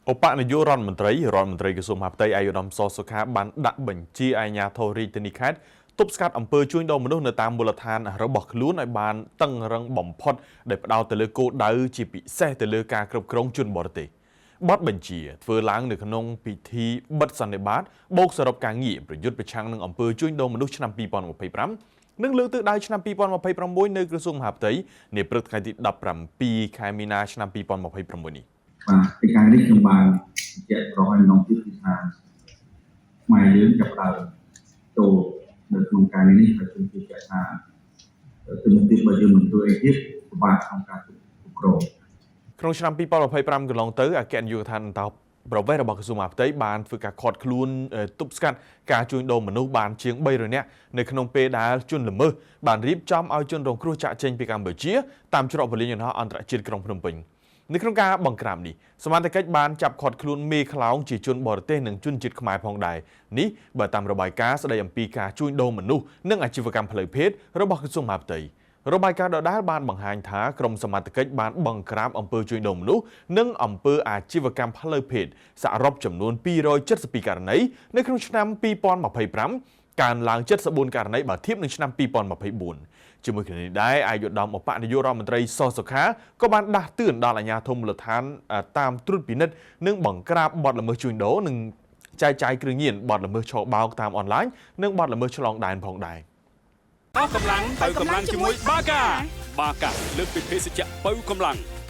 ឧបនាយករដ្ឋមន្ត្រីរដ្ឋមន្ត្រីក្រសួងមហាផ្ទៃឯកឧត្តមសសុខាបានដាក់បញ្ជាអាជ្ញាធររាជធានីខេត្តទប់ស្កាត់អំពើជួញដូរមនុស្សនៅតាមមូលដ្ឋានរបស់ខ្លួនឲ្យបានតឹងរឹងបំផុតដែលផ្ដោតទៅលើគោលដៅជាពិសេសទៅលើការគ្រប់គ្រងជនបរទេសបទបញ្ជាធ្វើឡើងនៅក្នុងពិធីបិទសន្និបាតបូកសរុបការងារប្រយុទ្ធប្រឆាំងនឹងអំពើជួញដូរមនុស្សឆ្នាំ2025និងលើកទិសដៅឆ្នាំ2026នៅក្រសួងមហាផ្ទៃនាព្រឹកថ្ងៃទី17ខែមីនាឆ្នាំ2026នេះ។ បាទពីការនេះខ្ញុំបានបញ្ជាក់ប្រឲ្យម្ដងទៀតគឺថាខ្មែរយើងចាប់ផ្ដើមចូលនៅក្នុងការនេះហើយខ្ញុំជឿជាក់ថាទៅមុខទៀតបើយើងមិនធ្វើអីទៀតពិបាកក្នុងការគ្រប់គ្រង ក្នុងឆ្នាំ2025កន្លងទៅអគ្គនាយកដ្ឋានអន្តោប្រវេសន៍របស់ក្រសួងមហាផ្ទៃបានធ្វើការឃាត់ខ្លួនទប់ស្កាត់ការជួញដូរមនុស្សបានជាង300នាក់នៅក្នុងពេលដែលជនល្មើសបានរៀបចំឲ្យជនរងគ្រោះចាក់ចេញពីកម្ពុជាតាមច្រកព្រលានយន្តហោះអន្តរជាតិក្រុងភ្នំពេញនៅក្នុងការបង្ក្រាបនេះសមត្ថកិច្ចបានចាប់ឃាត់ខ្លួនមេខ្លោងជាជនបរទេសនិងជនជាតិខ្មែរផងដែរនេះបើតាមរបាយការណ៍ស្ដីអំពីការជួញដូរមនុស្សនិងអាជីវកម្មផ្លូវភេទរបស់ក្រសួងមហាផ្ទៃរបាយការណ៍ដដែលបានបង្ហាញថាក្រមសមត្ថកិច្ចបានបង្ក្រាបអំពើជួញដូរមនុស្សនិងអំពើអាជីវកម្មផ្លូវភេទសរុបចំនួន272ករណីនៅក្នុងឆ្នាំ2025កើនឡើង74ករណីបើធៀបនឹងឆ្នាំ2024ជាមួយគ្នានេះដែរឯកឧត្តមឧបនាយករដ្ឋមន្ត្រីសសុខាក៏បានដាស់តឿនដល់អាជ្ញាធរមូលដ្ឋានតាមត្រួតពិនិត្យនិងបង្ក្រាបបទល្មើសជួញដូរនិងចែកចាយគ្រឿងញៀនបទល្មើសឆបោកតាមអនឡាញនិងបទល្មើសឆ្លងដែនផងដែរ។ អស់កម្លាំងទៅកម្លាំងជាមួយបាកាបាកាលើកពីភេសជ្ជៈបើកម្លាំង។